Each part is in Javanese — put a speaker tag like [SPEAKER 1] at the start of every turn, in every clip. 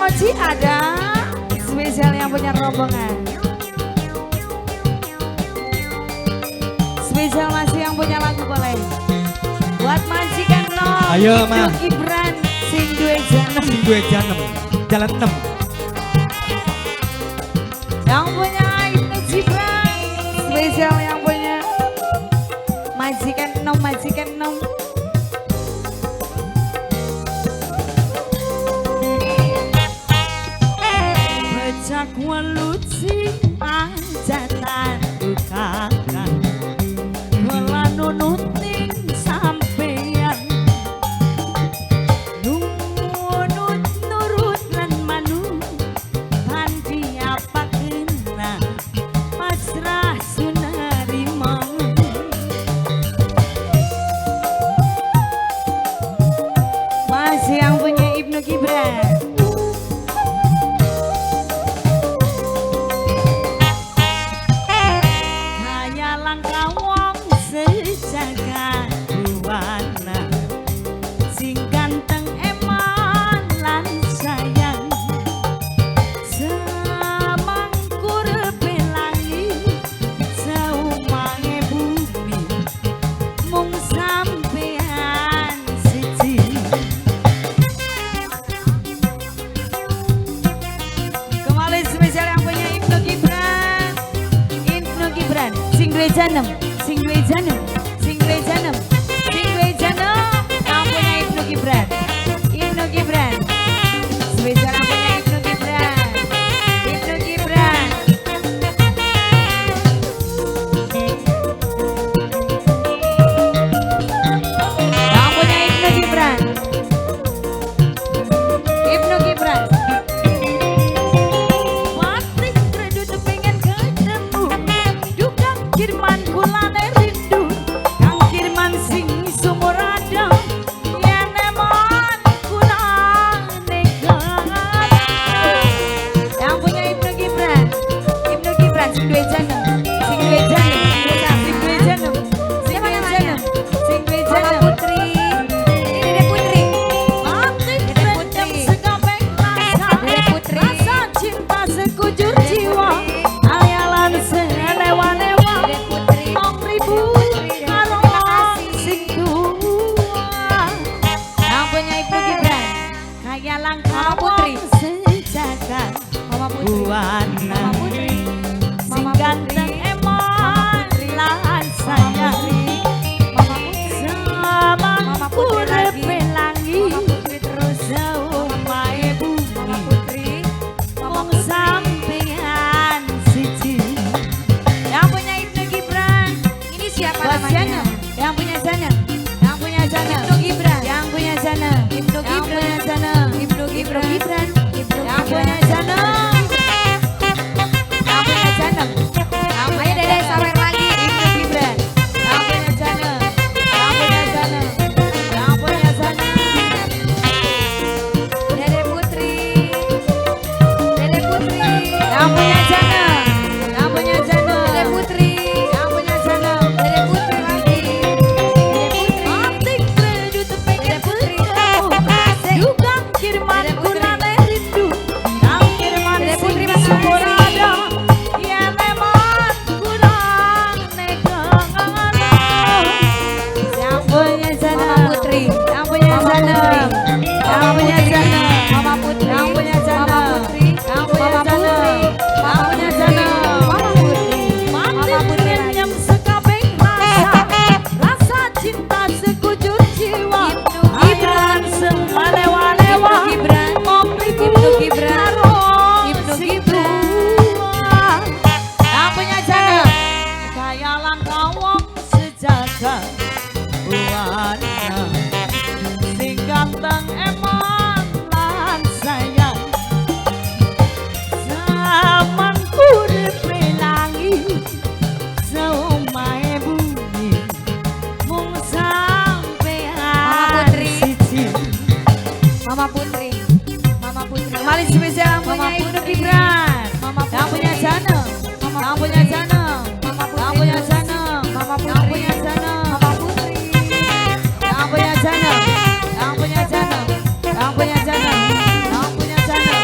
[SPEAKER 1] Moji ada. Spesial yang punya rombongan. Spesial masih yang punya lagu boleh. Buat majikan no.
[SPEAKER 2] Ayo Ma.
[SPEAKER 1] Gibran sing duwe janem.
[SPEAKER 2] Sing duwe janem. Jalan 6.
[SPEAKER 1] Yang punya Ibnu Gibran. Spesial yang punya majikan nom, majikan nom. Becak waluci anjatan kakak kula nunuting sampeyan nunut nurut lan manut pandi apa kena pasrah sunarima. Masih yang punya Ibnu Gibran. Janem, sing duwe janem, sing duwe janem, sing duwe janem. Yang punya Ibnu Gibran, Ibnu Gibran. Spesial yang punya Ibnu Gibran, Ibnu Gibran. Yang punya Ibnu Gibran, Ibnu Gibran. Mati kredit pengen ketemu, duka Kirman kulane rindu, Kang Kirman sing sumur adem, yen emon kulane gaduh. Yang punya Ibnu Gibran, Ibnu Gibran sing duwe janem, sing duwe janem, sing duwe janem, sing duwe janem, sing duwe janem.
[SPEAKER 3] Mama Putri, ini Dede Putri.
[SPEAKER 1] Mati
[SPEAKER 3] Dede
[SPEAKER 1] rendem
[SPEAKER 3] Putri.
[SPEAKER 1] sekabeh rasa,
[SPEAKER 3] Dede Putri.
[SPEAKER 1] rasa cinta sekujur
[SPEAKER 3] Dede
[SPEAKER 1] jiwa,
[SPEAKER 3] Putri.
[SPEAKER 1] ayalan selewa-lewa.
[SPEAKER 3] Dede Putri.
[SPEAKER 1] Wong ribu
[SPEAKER 3] Putri,
[SPEAKER 1] karo
[SPEAKER 3] terima kasih.
[SPEAKER 1] sing tuwa. Yang punya Ibnu Gibran, kaya langka
[SPEAKER 3] Mama Putri.
[SPEAKER 1] wong sejagat
[SPEAKER 3] Mama Putri.
[SPEAKER 1] buana.
[SPEAKER 3] Mama Putri.
[SPEAKER 1] Sing
[SPEAKER 3] Mama
[SPEAKER 1] ganteng
[SPEAKER 3] Putri.
[SPEAKER 1] emon
[SPEAKER 3] Putri.
[SPEAKER 1] lan
[SPEAKER 3] Mama
[SPEAKER 1] sayang.
[SPEAKER 3] Putri. Mama Putri.
[SPEAKER 1] Zaman
[SPEAKER 3] Mama Putri lagi.
[SPEAKER 1] urepe langit,
[SPEAKER 3] Mama Putri terus.
[SPEAKER 1] saumahe
[SPEAKER 3] Mama
[SPEAKER 1] bumi.
[SPEAKER 3] Putri. Mama
[SPEAKER 1] Wong
[SPEAKER 3] Putri.
[SPEAKER 1] sampeyan siji. Yang punya Ibnu Gibran,
[SPEAKER 3] Ini siapa
[SPEAKER 1] buat
[SPEAKER 3] namanya?
[SPEAKER 1] Jana, yang punya Jana, yang punya Jana,
[SPEAKER 3] Ibnu Gibran.
[SPEAKER 1] yang punya Jana,
[SPEAKER 3] Ibnu
[SPEAKER 1] yang
[SPEAKER 3] Gibran.
[SPEAKER 1] punya Jana,
[SPEAKER 3] Ibnu
[SPEAKER 1] Ibnu
[SPEAKER 3] Gibran.
[SPEAKER 1] Gibran,
[SPEAKER 3] Ibnu
[SPEAKER 1] yang
[SPEAKER 3] Gibran.
[SPEAKER 1] punya Jana, yang punya Jana, yang
[SPEAKER 3] Ayo
[SPEAKER 1] punya
[SPEAKER 3] Dede
[SPEAKER 1] Jana,
[SPEAKER 3] sawer lagi.
[SPEAKER 1] Ibnu Gibran, yang punya Jana, yang punya Jana, yang punya Jana.
[SPEAKER 3] Dede Putri. Dede Putri.
[SPEAKER 1] Yang punya Jana, yang punya Jana,
[SPEAKER 3] Dede Putri.
[SPEAKER 1] yang punya Jana.
[SPEAKER 3] Dede Putri lagi. Dede Putri.
[SPEAKER 1] Mati kredit pengen
[SPEAKER 3] Dede Putri.
[SPEAKER 1] ketemu,
[SPEAKER 3] Asik.
[SPEAKER 1] duka Kirman
[SPEAKER 3] Dede Putri.
[SPEAKER 1] kulane rindu, Kang Kirman
[SPEAKER 3] Dede
[SPEAKER 1] sing
[SPEAKER 3] Putri,
[SPEAKER 1] sumur
[SPEAKER 3] makasih.
[SPEAKER 1] ada, yen emon kurang negangan. Yang punya Jana,
[SPEAKER 3] Mama Putri.
[SPEAKER 1] yang punya
[SPEAKER 3] Mama
[SPEAKER 1] Jana,
[SPEAKER 3] Putri.
[SPEAKER 1] yang
[SPEAKER 3] Mama
[SPEAKER 1] punya
[SPEAKER 3] Putri.
[SPEAKER 1] Jana,
[SPEAKER 3] Mama Putri.
[SPEAKER 1] yang punya Jana,
[SPEAKER 3] Mama Putri.
[SPEAKER 1] yang punya
[SPEAKER 3] Mama
[SPEAKER 1] Jana,
[SPEAKER 3] Putri.
[SPEAKER 1] yang
[SPEAKER 3] Mama
[SPEAKER 1] punya
[SPEAKER 3] Putri.
[SPEAKER 1] Jana.
[SPEAKER 3] Mama Putri.
[SPEAKER 1] Mati
[SPEAKER 3] Mama Putri lagi.
[SPEAKER 1] renyem sekabeh rasa, rasa cinta sekujur jiwa.
[SPEAKER 3] Ibnu
[SPEAKER 1] Ayalan semalewa-lewa,
[SPEAKER 3] Ibnu Gibran.
[SPEAKER 1] Mong ribu
[SPEAKER 3] Ibnu Gibran.
[SPEAKER 1] karo
[SPEAKER 3] Ibnu
[SPEAKER 1] sing
[SPEAKER 3] Gibran.
[SPEAKER 1] tuwa. Yang punya Jana, kaya langka wong sejagat buana. Sing ganteng emon lan sayang. Zaman uripe langit, saumahe bumi, mung sampean
[SPEAKER 3] Mama Putri.
[SPEAKER 1] siji.
[SPEAKER 3] Mama Putri. Mama Putri.
[SPEAKER 1] Kembali spesial yang punya
[SPEAKER 3] Mama
[SPEAKER 1] Ibnu
[SPEAKER 3] Putri.
[SPEAKER 1] Gibran,
[SPEAKER 3] Mama
[SPEAKER 1] yang punya
[SPEAKER 3] Putri.
[SPEAKER 1] Jana,
[SPEAKER 3] Mama
[SPEAKER 1] yang punya
[SPEAKER 3] Putri.
[SPEAKER 1] Jana,
[SPEAKER 3] Mama
[SPEAKER 1] yang
[SPEAKER 3] Putri
[SPEAKER 1] punya
[SPEAKER 3] terus.
[SPEAKER 1] Jana,
[SPEAKER 3] Mama
[SPEAKER 1] yang
[SPEAKER 3] Putri.
[SPEAKER 1] punya Jana,
[SPEAKER 3] Mama Putri.
[SPEAKER 1] yang punya Jana, yang punya Jana, yang punya Jana, yang punya Jana,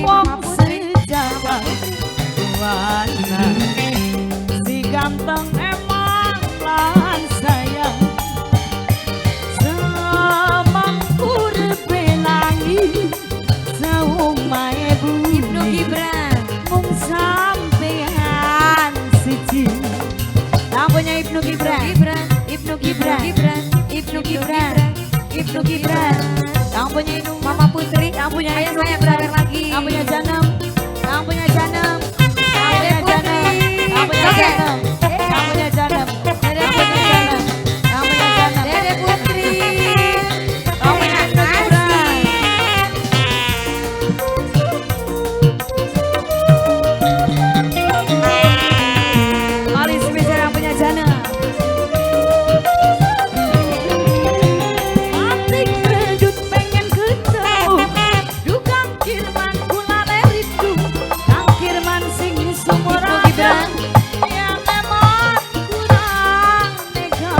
[SPEAKER 1] wong
[SPEAKER 3] Mama Putri.
[SPEAKER 1] Sejagat buana si ganteng emang lan sayang semangkur pelangi seumae bumi
[SPEAKER 3] Ibnu Gibran.
[SPEAKER 1] Mung sampean siji. Yang punya Ibnu Gibran.
[SPEAKER 3] Gibran.
[SPEAKER 1] Ibnu Gibran.
[SPEAKER 3] Gibran.
[SPEAKER 1] Ibnu Gibran. Ibnu Gibran. Yang punya Ibnu
[SPEAKER 3] Mama Putri.
[SPEAKER 1] Yang punya
[SPEAKER 3] Ayo
[SPEAKER 1] Ibnu
[SPEAKER 3] sayang
[SPEAKER 1] Gibran.
[SPEAKER 3] sabar lagi.
[SPEAKER 1] Yang punya Janem. Yang punya Janem. Yang punya Janem. Yang punya
[SPEAKER 3] Oke.
[SPEAKER 1] Janem. Yang punya Janem.
[SPEAKER 3] Dede
[SPEAKER 1] Yang punya
[SPEAKER 3] Putri.
[SPEAKER 1] Janem. Yang punya Janem.
[SPEAKER 3] Dede Putri.
[SPEAKER 1] Yang punya Ibnu Gibran. Mari spesial yang punya Janem. Mati kredut pengen ketemu Dukang Kirman kulane rindu Kang Kirman sing sumur
[SPEAKER 3] Ibnu Gibran.
[SPEAKER 1] Yang emang kurang nega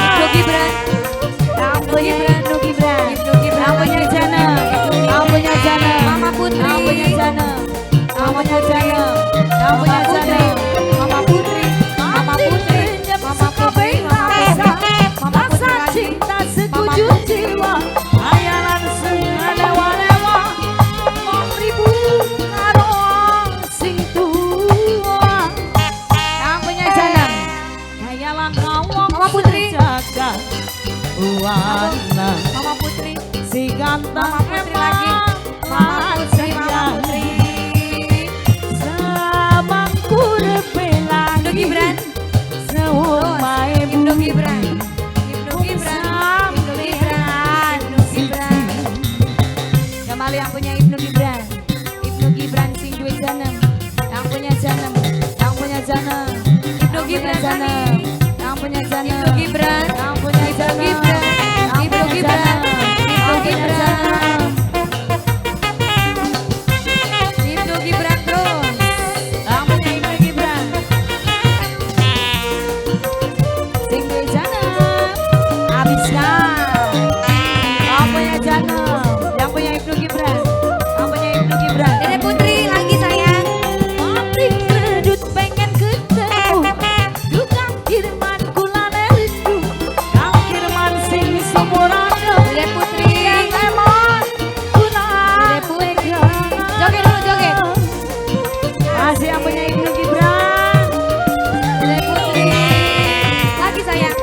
[SPEAKER 3] Ibnu Gibran.
[SPEAKER 1] Yang punya Ibnu Gibran.
[SPEAKER 3] Ibnu Gibran.
[SPEAKER 1] Yang punya Janem. Yang punya Janem.
[SPEAKER 3] Mama Putri.
[SPEAKER 1] Yang punya Janem. Yang punya Janem. Yang
[SPEAKER 3] Mama
[SPEAKER 1] punya
[SPEAKER 3] Putri.
[SPEAKER 1] Janem.
[SPEAKER 3] Mama Putri. Mama Putri. Mama Putri. Mama Putri. Mama
[SPEAKER 1] Rasa
[SPEAKER 3] Putri lagi.
[SPEAKER 1] cinta sekujur jiwa Hayalan sengalewa-lewa Wong ribu karo wong sing tua Yang punya jalan Kaya langka wong
[SPEAKER 3] Mama Putri.
[SPEAKER 1] sejagat Buana
[SPEAKER 3] Mama Putri.
[SPEAKER 1] si ganteng
[SPEAKER 3] Mama Putri lagi. Mama Putri. Mama Putri.
[SPEAKER 1] Semangkur pelangi
[SPEAKER 3] Ibnu Gibran.
[SPEAKER 1] Seumae
[SPEAKER 3] Ibnu
[SPEAKER 1] bumi.
[SPEAKER 3] Gibran. Ibnu Gibran. Ibnu Gibran. Ibnu Gibran.
[SPEAKER 1] Kembali yang punya Ibnu Gibran. Ibnu Gibran sing duwe janem. Yang punya janem, yang punya janem.
[SPEAKER 3] Ibnu
[SPEAKER 1] Yang punya
[SPEAKER 3] Gibran
[SPEAKER 1] janem.
[SPEAKER 3] lagi.
[SPEAKER 1] Yang punya janem.
[SPEAKER 3] Ibnu Gibran.
[SPEAKER 1] Yang punya
[SPEAKER 3] Ibnu
[SPEAKER 1] janem.
[SPEAKER 3] Gibran.
[SPEAKER 1] Yang
[SPEAKER 3] Ibnu
[SPEAKER 1] punya
[SPEAKER 3] Gibran.
[SPEAKER 1] janem.
[SPEAKER 3] Ibnu
[SPEAKER 1] Yang punya
[SPEAKER 3] Gibran.
[SPEAKER 1] janem.
[SPEAKER 3] Ibnu Gibran terus.
[SPEAKER 1] Yang punya Ibnu Gibran. Sing duwe janem. Habiskan. Yang punya janem. Yang punya Ibnu Gibran. Yang punya Ibnu Gibran.
[SPEAKER 3] Dede Putri lagi sayang.
[SPEAKER 1] Mati kredut pengen ketemu Dukang Kirman kulane rindu Kang Kirman sing sumurane
[SPEAKER 3] Dede Putri.
[SPEAKER 1] Yang emon kurang
[SPEAKER 3] Dede Putri.
[SPEAKER 1] tega.
[SPEAKER 3] Joget dulu joget.
[SPEAKER 1] Kasih yang punya Ibnu Gibran.
[SPEAKER 3] Dede Putri. Lagi sayang.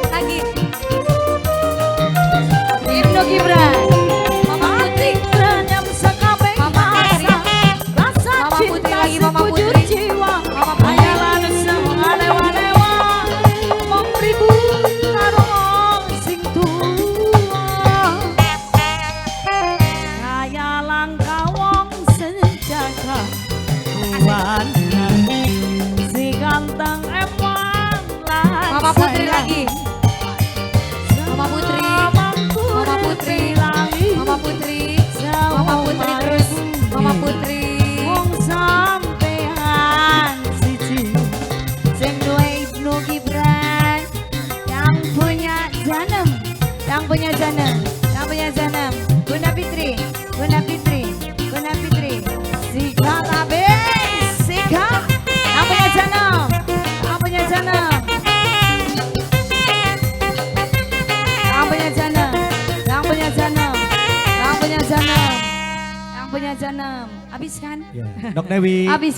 [SPEAKER 3] Lagi.
[SPEAKER 1] Ibnu Gibran.
[SPEAKER 3] Mama Putri.
[SPEAKER 1] Mati krenyem sekabeh
[SPEAKER 3] Mama Putri.
[SPEAKER 1] rasa Rasa
[SPEAKER 3] Mama Putri
[SPEAKER 1] cinta
[SPEAKER 3] lagi, Mama
[SPEAKER 1] sekujur
[SPEAKER 3] Putri.
[SPEAKER 1] jiwa
[SPEAKER 3] Mama Putri.
[SPEAKER 1] Hayalan sengalewa-lewa Wong ribu karo wong sing tuwa Kaya langka wong sejaga Buana si ganteng emang lan
[SPEAKER 3] Mama Putri
[SPEAKER 1] sayang.
[SPEAKER 3] lagi. Mama Putri. Mama Putri. Mama Putri. Mama Putri terus. Mama Putri.
[SPEAKER 1] Wong sampean siji sing duwe Ibnu Gibran yang punya janem, yang punya janem, yang punya janem. Bunda Fitri, Bunda Fitri, Bunda Fitri. Sikat habis, sikat. Yang punya janem, yang punya janem. Yang punya janem, yang punya janem, yang punya janem, yang punya janem. Habis kan?
[SPEAKER 2] Ya, Dok Dewi.
[SPEAKER 1] Habis.